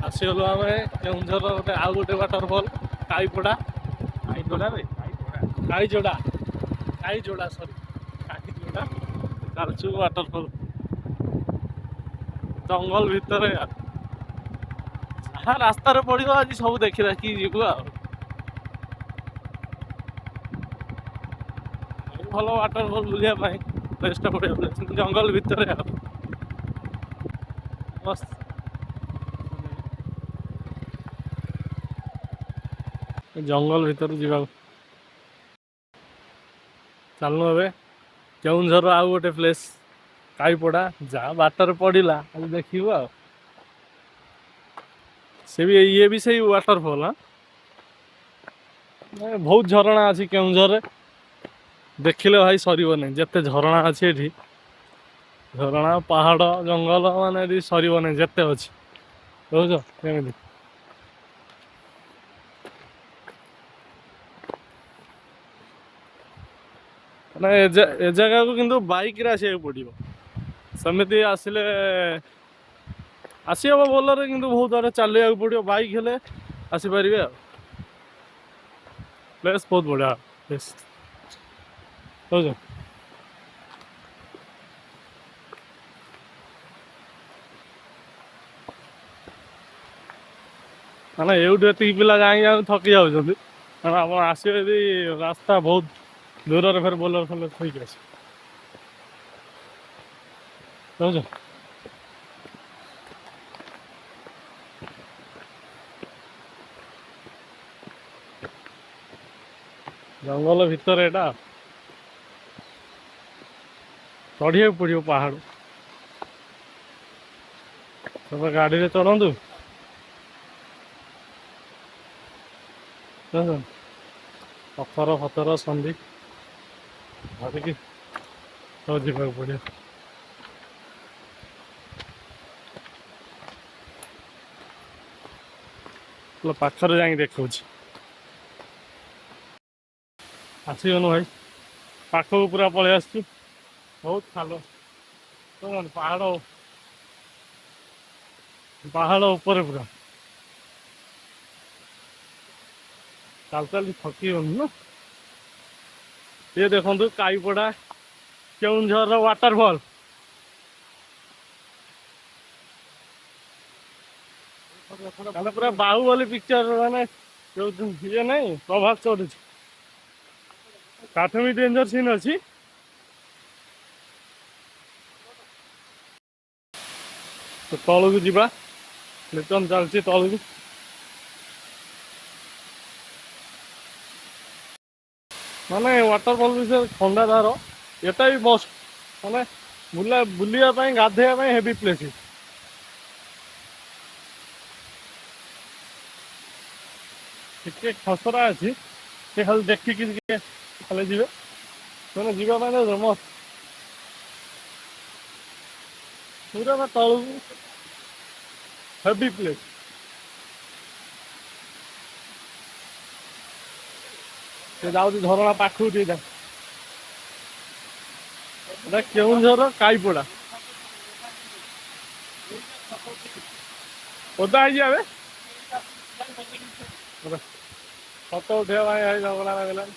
ଆସିଗଲୁ ଆମେ କେଉଁଝରର ଗୋଟେ ଆଉ ଗୋଟେ ୱାଟରଫଲ୍ କାଇପଡ଼ା। କାଇଯୋଡ଼ା, କାଇଯୋଡ଼ା, ସରି, କାଇଯୋଡ଼ା। ଚାଲୁଛୁ ୱାଟରଫଲ୍ ଜଙ୍ଗଲ ଭିତରେ। ଯାହା ରାସ୍ତାରେ ପଡ଼ିବ ଆଜି ସବୁ ଦେଖି ଦେଖିକି ଯିବୁ। ଆଉ ଭଲ ୱାଟରଫଲ୍ ବୁଲିବା ପାଇଁ ପ୍ଲେସ୍ଟା ବଢ଼ିଆ ପ୍ଲେସ୍, ଜଙ୍ଗଲ ଭିତରେ। ଆଉ ମସ୍ତ ଜଙ୍ଗଲ ଭିତରେ ଯିବାକୁ। ଚାଲୁନୁ ଏବେ କେଉଁଝର ଆଉ ଗୋଟେ ପ୍ଲେସ୍ କାଇପଡ଼ା। ଯାହା ବାଟରେ ପଡ଼ିଲା ଆଜି ଦେଖିବୁ। ଆଉ ସେ ବି ଇଏ ବି ସେଇ ୱାଟରଫଲ୍। ହଁ, ବହୁତ ଝରଣା ଅଛି କେଉଁଝରରେ, ଦେଖିଲେ ଭାଇ ସରିବନି। ଯେତେ ଝରଣା ଅଛି ଏଠି, ଝରଣା, ପାହାଡ଼, ଜଙ୍ଗଲ, ମାନେ ଏଠି ସରିବନି ଯେତେ ଅଛି। ରହୁଛ କେମିତି ମାନେ ଏ ଜାଗାକୁ କିନ୍ତୁ ବାଇକ୍ରେ ଆସିବାକୁ ପଡ଼ିବ। ସେମିତି ଆସିଲେ ଆସିହବ ବୋଲରରେ, କିନ୍ତୁ ବହୁତ ବାଟ ଚାଲିବାକୁ ପଡ଼ିବ। ବାଇକ୍ ହେଲେ ଆସିପାରିବେ। ଆଉ ପ୍ଲେସ୍ ବହୁତ ବଢ଼ିଆ ପ୍ଲେସ୍, ବୁଝୁଛ? ମାନେ ଏଇଠୁ ଏତିକି ପିଲା ଯାଇକି ଆଉ ଥକି ଯାଉଛନ୍ତି। ମାନେ ଆପଣ ଆସିବେ ଯଦି ରାସ୍ତା ବହୁତ ଦୂରରେ, ଫେର ବୋଲର ଫୋଲର ଥୋଇକି ଆସିବେ। ବୁଝୁଛ? ଜଙ୍ଗଲ ଭିତରେ ଏଇଟା ଚଢ଼ିବାକୁ ପଡ଼ିବ ପାହାଡ଼। ତମେ ଗାଡ଼ିରେ ଚଢ଼ନ୍ତୁ। ବୁଝୁଛ? ପଥର ଫଥର ସନ୍ଧି ଧରିକି ତ ଯିବାକୁ ପଡ଼ିବ। ପାଖରେ ଯାଇକି ଦେଖାଉଛି। ଆସିଗଲୁ ଭାଇ, ପାଖକୁ ପୁରା ପଳେଇ ଆସିଛୁ। ବହୁତ ଖାଲ, ପାହାଡ଼, ପାହାଡ଼ ଉପରେ ପୁରା ଚାଲି ଚାଲି ଥକିଗଲୁ ନା। ଇଏ ଦେଖନ୍ତୁ କାଇପଡ଼ା କେଉଁଝରର ୱାଟରଫଲ୍। ମାନେ ପୁରା ବାହୁବଲି ପିକ୍ଚର, ମାନେ ଯୋଉ ଇଏ ନାଇଁ, ପ୍ରଭାସ ଚଢୁଛି, ତାଠୁ ବି ଡେଞ୍ଜର ସିନ୍ ଅଛି। ତ ତଳକୁ ଯିବା, ରିଟର୍ନ ଚାଲିଛି ତଳକୁ। ମାନେ ୱାଟରଫଲ୍ ବିଷୟରେ ଖଣ୍ଡାଧାର ଏଟା ବି ମସ୍ତ, ମାନେ ବୁଲିବା ପାଇଁ, ଗାଧେଇବା ପାଇଁ ହେଭି ପ୍ଲେସ୍। ଟିକେ ଖସରା ଅଛି, ସେ ଖାଲି ଦେଖିକି ଟିକେ ଖାଲି ଯିବେ। ମାନେ ଯିବା ପାଇଁ ମସ୍ତ ପୁରା ତଳକୁ ହେଭି ପ୍ଲେସ୍। ସେ ଯାଉଛି ଝରଣା ପାଖକୁ ଟିକେ ଯାଏ। ଏଟା କେଉଁଝର କାଇପଡ଼ା। ଓଦା ହେଇଯିବା ଏବେ। ଫଟୋ ଉଠେଇବା ପାଇଁ ଭାଇ ଝଗଡ଼ା ଲାଗିଲାଣି।